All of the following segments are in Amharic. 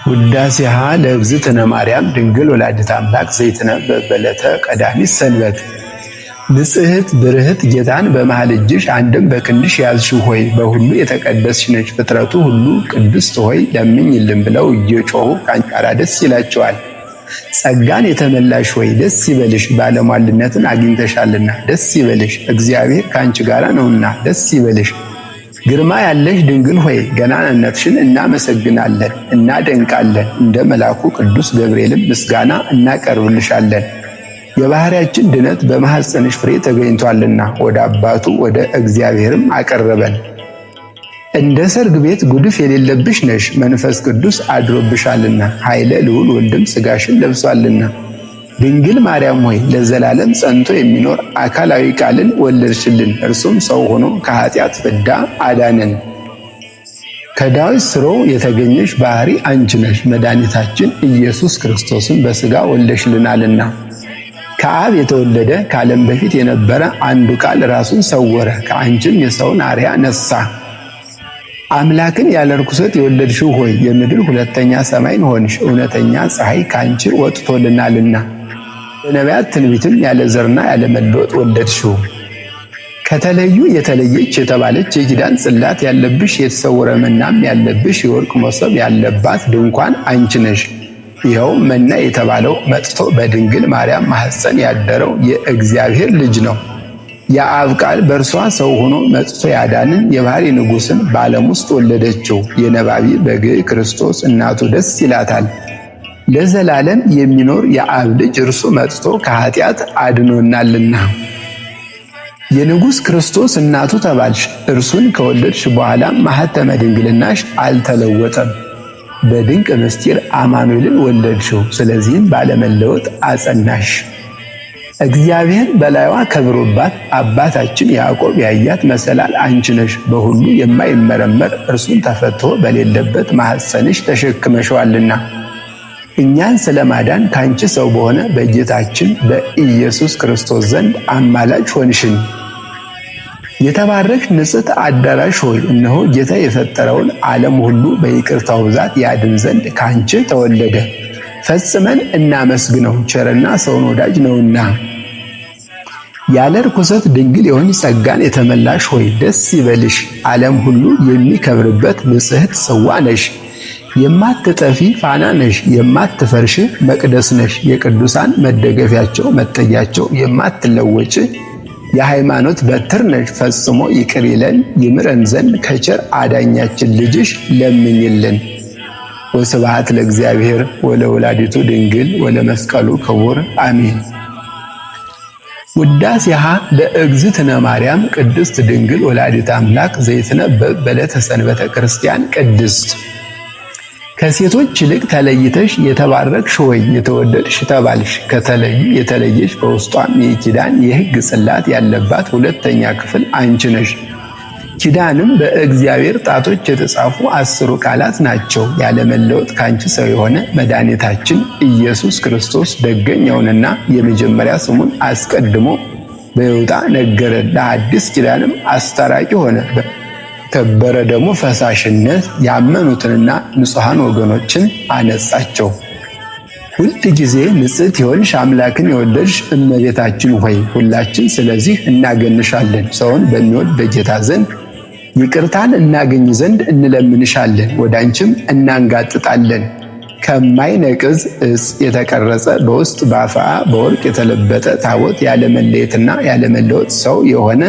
ውዳሴሃ ለእግዝእትነ ማርያም ድንግል ወላዲተ አምላክ ዘይትነበብ በዕለተ ቀዳሚት ሰንበት። ንጽሕት ብርህት ጌታን በመሃል እጅሽ አንድም በክንድሽ ያዝሽው ሆይ በሁሉ የተቀደስሽ ነሽ፣ ፍጥረቱ ሁሉ ቅድስት ሆይ ለምኝልን ብለው እየጮሁ ከአንቺ ጋር ደስ ይላቸዋል። ጸጋን የተመላሽ ሆይ ደስ ይበልሽ፣ ባለሟልነትን አግኝተሻልና ደስ ይበልሽ፣ እግዚአብሔር ከአንቺ ጋር ነውና ደስ ይበልሽ። ግርማ ያለሽ ድንግል ሆይ ገናንነትሽን እናመሰግናለን፣ እናደንቃለን። እንደ መልአኩ ቅዱስ ገብርኤልም ምስጋና እናቀርብልሻለን። የባህሪያችን ድነት በማኅፀንሽ ፍሬ ተገኝቷልና ወደ አባቱ ወደ እግዚአብሔርም አቀረበን። እንደ ሰርግ ቤት ጉድፍ የሌለብሽ ነሽ፣ መንፈስ ቅዱስ አድሮብሻልና ኃይለ ልዑል ወልድም ሥጋሽን ለብሷልና። ድንግል ማርያም ሆይ ለዘላለም ጸንቶ የሚኖር አካላዊ ቃልን ወለድሽልን። እርሱም ሰው ሆኖ ከኃጢአት ፍዳ አዳነን። ከዳዊት ስሮ የተገኘሽ ባህሪ አንቺ ነሽ፣ መድኃኒታችን ኢየሱስ ክርስቶስን በሥጋ ወልደሽልናልና። ከአብ የተወለደ ከዓለም በፊት የነበረ አንዱ ቃል ራሱን ሰወረ፣ ከአንቺም የሰውን አርያ ነሳ። አምላክን ያለ ርኩሰት የወለድሽው ሆይ የምድር ሁለተኛ ሰማይን ሆንሽ፣ እውነተኛ ፀሐይ ከአንቺ ወጥቶልናልና። በነቢያት ትንቢትም ያለ ዘርና ያለ መለወጥ ወለድሽው። ከተለዩ የተለየች የተባለች የኪዳን ጽላት ያለብሽ የተሰወረ መናም ያለብሽ የወርቅ መሶብ ያለባት ድንኳን አንቺ ነሽ። ይኸው መና የተባለው መጥቶ በድንግል ማርያም ማኅፀን ያደረው የእግዚአብሔር ልጅ ነው። የአብ ቃል በእርሷ ሰው ሆኖ መጥቶ ያዳንን የባሕሪ ንጉሥን በዓለም ውስጥ ወለደችው። የነባቢ በግ ክርስቶስ እናቱ ደስ ይላታል። ለዘላለም የሚኖር የአብ ልጅ እርሱ መጥቶ ከኃጢአት አድኖናልና። የንጉሥ ክርስቶስ እናቱ ተባልሽ። እርሱን ከወለድሽ በኋላ ማኅተመ ድንግልናሽ አልተለወጠም። በድንቅ ምስጢር አማኑኤልን ወለድሽው። ስለዚህም ባለመለወጥ አጸናሽ። እግዚአብሔር በላይዋ ከብሮባት አባታችን ያዕቆብ ያያት መሰላል አንቺ ነሽ። በሁሉ የማይመረመር እርሱን ተፈትሖ በሌለበት ማኅፀንሽ ተሸክመሸዋልና እኛን ስለማዳን ከአንቺ ሰው በሆነ በጌታችን በኢየሱስ ክርስቶስ ዘንድ አማላጅ ሆንሽን። የተባረክሽ ንጽሕት አዳራሽ ሆይ እነሆ ጌታ የፈጠረውን ዓለም ሁሉ በይቅርታው ብዛት ያድን ዘንድ ከአንቺ ተወለደ። ፈጽመን እናመስግነው፣ ቸርና ሰውን ወዳጅ ነውና። ያለ ርኩሰት ድንግል የሆንሽ ጸጋን የተመላሽ ሆይ ደስ ይበልሽ፣ ዓለም ሁሉ የሚከብርበት ንጽሕት ጽዋ ነሽ። የማትጠፊ ፋና ነሽ፣ የማትፈርሽ መቅደስ ነሽ። የቅዱሳን መደገፊያቸው መጠጊያቸው የማትለወጭ የሃይማኖት በትር ነሽ። ፈጽሞ ይቅር ይለን ይምረን ዘንድ ከቸር አዳኛችን ልጅሽ ለምኝልን። ወስብሐት ለእግዚአብሔር ወለወላዲቱ ድንግል ወለመስቀሉ ክቡር አሜን። ውዳሴሃ ለእግዝእትነ ማርያም ቅድስት ድንግል ወላዲተ አምላክ ዘይትነበብ በዕለተ ሰንበተ ክርስቲያን ቅድስት። ከሴቶች ይልቅ ተለይተሽ የተባረክሽ ሆይ የተወደድሽ ተባልሽ። ከተለዩ የተለየሽ በውስጧም የኪዳን የሕግ ጽላት ያለባት ሁለተኛ ክፍል አንቺ ነሽ። ኪዳንም በእግዚአብሔር ጣቶች የተጻፉ 10ሩ ቃላት ናቸው። ያለመለወጥ ከአንቺ ሰው የሆነ መድኃኒታችን ኢየሱስ ክርስቶስ ደገኛውንና የመጀመሪያ ስሙን አስቀድሞ በይሁዳ ነገረን። ለአዲስ ኪዳንም አስታራቂ ሆነ። ከበረ ደግሞ ፈሳሽነት ያመኑትንና ንጹሐን ወገኖችን አነጻቸው። ሁል ጊዜ ንጽሕት የሆንሽ አምላክን የወለድሽ እመቤታችን ሆይ ሁላችን ስለዚህ እናገንሻለን። ሰውን በሚወድ በጌታ ዘንድ ይቅርታን እናገኝ ዘንድ እንለምንሻለን፣ ወደ አንቺም እናንጋጥጣለን። ከማይነቅዝ እጽ የተቀረጸ በውስጥ በአፍአ በወርቅ የተለበጠ ታቦት ያለመለየትና ያለመለወጥ ሰው የሆነ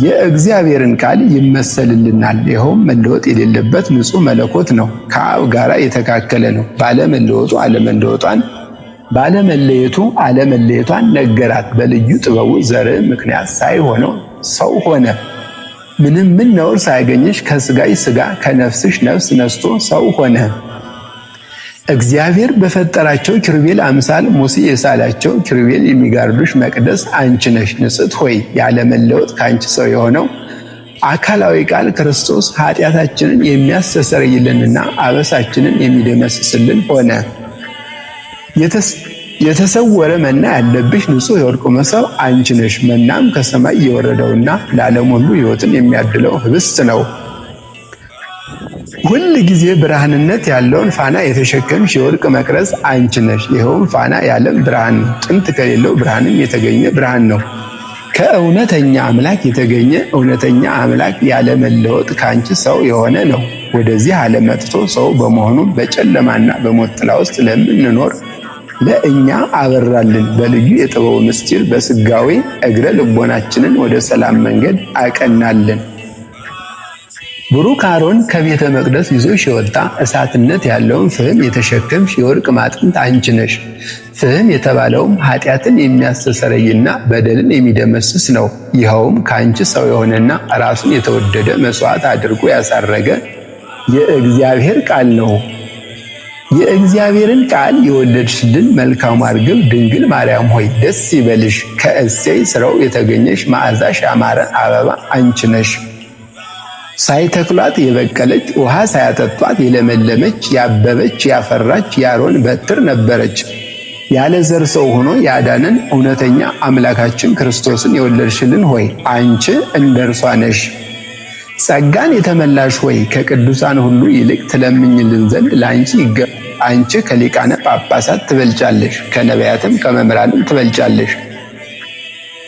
የእግዚአብሔርን ቃል ይመሰልልናል። ይኸውም መለወጥ የሌለበት ንጹሕ መለኮት ነው። ከአብ ጋር የተካከለ ነው። ባለመለወጡ አለመለወጧን ባለመለየቱ አለመለየቷን ነገራት። በልዩ ጥበቡ ዘር ምክንያት ሳይሆነው ሰው ሆነ። ምንም ምን ነውር ሳያገኝሽ ከስጋሽ ስጋ ከነፍስሽ ነፍስ ነስቶ ሰው ሆነ። እግዚአብሔር በፈጠራቸው ኪሩቤል አምሳል ሙሴ የሳላቸው ኪሩቤል የሚጋርዱሽ መቅደስ አንቺ ነሽ። ንጽሕት ሆይ ያለመለወጥ ከአንቺ ሰው የሆነው አካላዊ ቃል ክርስቶስ ኃጢአታችንን የሚያስተሰርይልንና አበሳችንን የሚደመስስልን ሆነ። የተሰወረ መና ያለብሽ ንጹሕ የወርቅ መሶብ አንቺ ነሽ። መናም ከሰማይ የወረደውና ለዓለም ሁሉ ሕይወትን የሚያድለው ህብስት ነው። ሁል ጊዜ ብርሃንነት ያለውን ፋና የተሸከምሽ የወርቅ መቅረዝ አንቺ ነሽ። ይኸውም ፋና የዓለም ብርሃን ነው። ጥንት ከሌለው ብርሃንም የተገኘ ብርሃን ነው። ከእውነተኛ አምላክ የተገኘ እውነተኛ አምላክ ያለመለወጥ ከአንቺ ሰው የሆነ ነው። ወደዚህ ዓለም መጥቶ ሰው በመሆኑ በጨለማና በሞት ጥላ ውስጥ ለምንኖር ለእኛ አበራልን። በልዩ የጥበቡ ምስጢር በስጋዊ እግረ ልቦናችንን ወደ ሰላም መንገድ አቀናልን። ቡሩክ አሮን ከቤተ መቅደስ ይዞሽ የወጣ እሳትነት ያለውን ፍህም የተሸከምሽ የወርቅ ማጥንት አንቺ ነሽ። ፍህም የተባለውም ኃጢአትን የሚያስተሰርይና በደልን የሚደመስስ ነው። ይኸውም ከአንቺ ሰው የሆነና ራሱን የተወደደ መሥዋዕት አድርጎ ያሳረገ የእግዚአብሔር ቃል ነው። የእግዚአብሔርን ቃል የወለድሽልን መልካሟ ርግብ ድንግል ማርያም ሆይ ደስ ይበልሽ። ከእሴይ ስረው የተገኘሽ መዓዛሽ ያማረ አበባ አንቺ ነሽ። ሳይተክሏት የበቀለች ውሃ ሳያጠጧት የለመለመች ያበበች ያፈራች የአሮን በትር ነበረች። ያለ ዘር ሰው ሆኖ ያዳነን እውነተኛ አምላካችን ክርስቶስን የወለድሽልን ሆይ አንቺ እንደ እርሷ ነሽ። ጸጋን የተመላሽ ሆይ ከቅዱሳን ሁሉ ይልቅ ትለምኝልን ዘንድ ለአንቺ ይገባል። አንቺ ከሊቃነ ጳጳሳት ትበልጫለሽ፣ ከነቢያትም ከመምህራንም ትበልጫለሽ።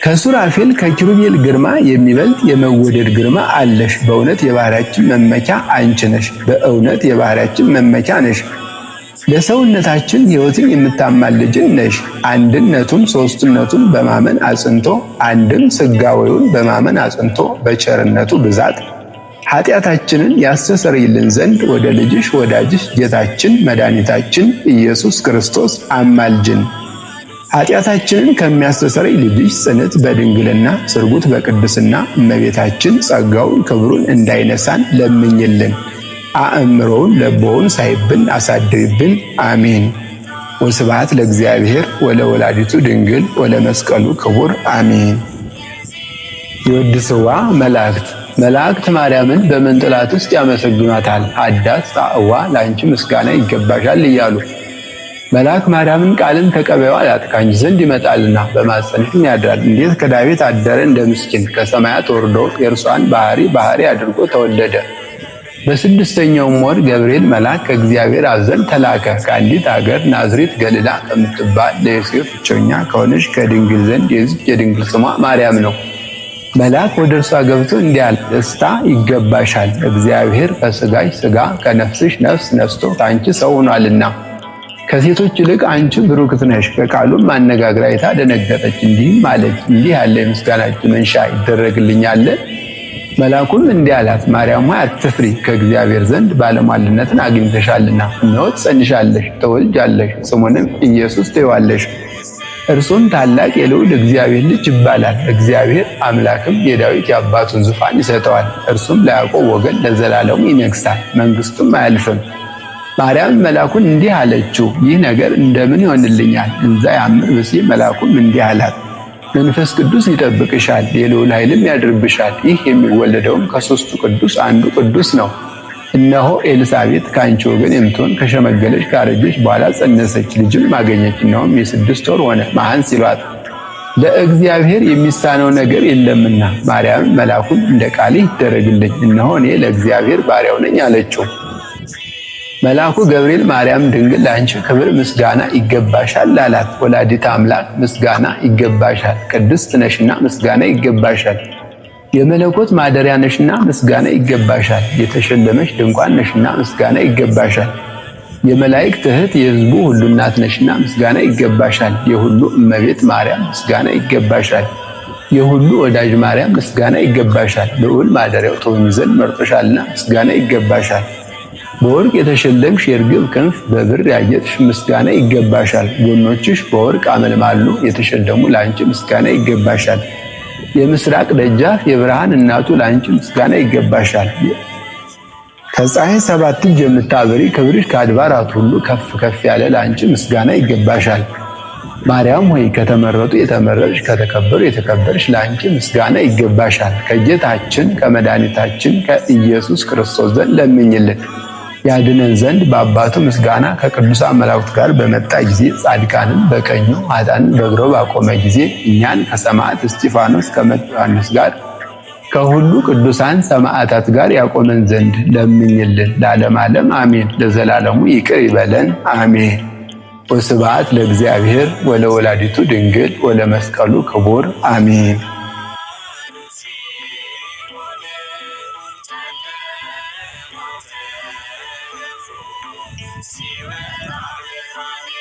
ከሱራፌል ከኪሩቤል ግርማ የሚበልጥ የመወደድ ግርማ አለሽ። በእውነት የባህሪያችን መመኪያ አንቺ ነሽ። በእውነት የባህሪያችን መመኪያ ነሽ። ለሰውነታችን ሕይወትን የምታማልጅን ነሽ። አንድነቱን ሶስትነቱን በማመን አጽንቶ አንድም ስጋዌውን በማመን አጽንቶ በቸርነቱ ብዛት ኃጢአታችንን ያስተሰርይልን ዘንድ ወደ ልጅሽ ወዳጅሽ ጌታችን መድኃኒታችን ኢየሱስ ክርስቶስ አማልጅን። ኃጢአታችንን ከሚያስተሰርይ ልጅሽ ጽንዕት በድንግልና ስርጉት በቅድስና እመቤታችን ጸጋውን ክብሩን እንዳይነሳን ለምኝልን። አእምሮውን ለቦውን ሳይብን አሳድሪብን። አሜን። ወስብሐት ለእግዚአብሔር ወለወላዲቱ ድንግል ወለመስቀሉ ክቡር አሜን። ይወድስዋ መላእክት። መላእክት ማርያምን በመንጠላት ውስጥ ያመሰግኗታል። ሀዳስ ጣዕዋ ለአንቺ ምስጋና ይገባሻል እያሉ። መልአክ ማርያምን ቃልን ተቀበይዋ አላት፣ ከአንቺ ዘንድ ይመጣልና በማኅፀንሽም ያድራል። እንዴት ከዳዊት አደረ እንደ ምስኪን ከሰማያት ወርዶ የእርሷን ባህሪ ባህሪ አድርጎ ተወለደ። በስድስተኛውም ወር ገብርኤል መልአክ ከእግዚአብሔር አብ ዘንድ ተላከ። ከአንዲት አገር ናዝሬት ገሊላ ከምትባል ለዮሴፍ እጮኛ ከሆነች ከድንግል ዘንድ። የዚች የድንግል ስሟ ማርያም ነው። መልአክ ወደ እርሷ ገብቶ እንዲህ አለ፣ ደስታ ይገባሻል፣ እግዚአብሔር ከስጋሽ ስጋ ከነፍስሽ ነፍስ ነስቶ ከአንቺ ሰው ሆኗልና ከሴቶች ይልቅ አንቺ ብሩክት ነሽ። ከቃሉም አነጋገር አይታ ደነገጠች፣ እንዲህም አለች፣ እንዲህ ያለ የምስጋናችሁ መንሻ ይደረግልኛል? መልአኩም እንዲህ አላት፣ ማርያም ሆይ አትፍሪ፣ ከእግዚአብሔር ዘንድ ባለሟልነትን አግኝተሻልና። እነሆ ትጸንሻለሽ፣ ትወልጃለሽ፣ ስሙንም ኢየሱስ ትይዋለሽ። እርሱም ታላቅ የልዑል እግዚአብሔር ልጅ ይባላል። እግዚአብሔር አምላክም የዳዊት የአባቱን ዙፋን ይሰጠዋል። እርሱም ለያዕቆብ ወገን ለዘላለሙ ይነግሳል፣ መንግስቱም አያልፍም። ማርያም መልአኩን እንዲህ አለችው፣ ይህ ነገር እንደምን ይሆንልኛል? እንዘ ያምር ብእሲ። መልአኩም እንዲህ አላት፣ መንፈስ ቅዱስ ይጠብቅሻል፣ የልዑል ኃይልም ያድርብሻል። ይህ የሚወለደውም ከሦስቱ ቅዱስ አንዱ ቅዱስ ነው። እነሆ ኤልሳቤጥ ከአንቺ ወገን የምትሆን ከሸመገለች ካረጀች በኋላ ጸነሰች፣ ልጅም አገኘች። እነሆም የ6 ወር ሆነ መሃን ሲሏት፣ ለእግዚአብሔር የሚሳነው ነገር የለምና። ማርያም መልአኩን እንደ ቃልህ ይደረግልኝ፣ እነሆ እኔ ለእግዚአብሔር ባሪያው ነኝ አለችው። መልአኩ ገብርኤል ማርያም ድንግል ለአንቺ ክብር ምስጋና ይገባሻል አላት። ወላዲተ አምላክ ምስጋና ይገባሻል፣ ቅድስት ነሽና ምስጋና ይገባሻል። የመለኮት ማደሪያ ነሽና ምስጋና ይገባሻል። የተሸለመሽ ድንኳን ነሽና ምስጋና ይገባሻል። የመላእክት እህት የሕዝቡ ሁሉ እናት ነሽና ምስጋና ይገባሻል። የሁሉ እመቤት ማርያም ምስጋና ይገባሻል። የሁሉ ወዳጅ ማርያም ምስጋና ይገባሻል። ልዑል ማደሪያው ትሆኚ ዘንድ መርጦሻልና ምስጋና ይገባሻል። በወርቅ የተሸለምሽ የርግብ ክንፍ በብር ያጌጥሽ ምስጋና ይገባሻል። ጎኖችሽ በወርቅ አመልማሉ የተሸለሙ ለአንቺ ምስጋና ይገባሻል። የምስራቅ ደጃፍ የብርሃን እናቱ ለአንቺ ምስጋና ይገባሻል። ከፀሐይ ሰባት እጅ የምታበሪ ክብርሽ ከአድባራት ሁሉ ከፍ ከፍ ያለ ለአንቺ ምስጋና ይገባሻል። ማርያም ሆይ ከተመረጡ የተመረጥሽ ከተከበሩ የተከበርሽ ለአንቺ ምስጋና ይገባሻል። ከጌታችን ከመድኃኒታችን ከኢየሱስ ክርስቶስ ዘንድ ለምኝልን ያድነን ዘንድ በአባቱ ምስጋና ከቅዱሳን መላእክት ጋር በመጣ ጊዜ ጻድቃንን በቀኙ ኃጥአንን በግራው ባቆመ ጊዜ እኛን ከሰማዕት እስጢፋኖስ ከመጥምቁ ዮሐንስ ጋር ከሁሉ ቅዱሳን ሰማዕታት ጋር ያቆመን ዘንድ ለምኝልን። ለዓለም ዓለም አሜን። ለዘላለሙ ይቅር ይበለን አሜን። ወስብሐት ለእግዚአብሔር ወለወላዲቱ ድንግል ወለመስቀሉ ክቡር አሜን። ሲወጣ ብርሃን።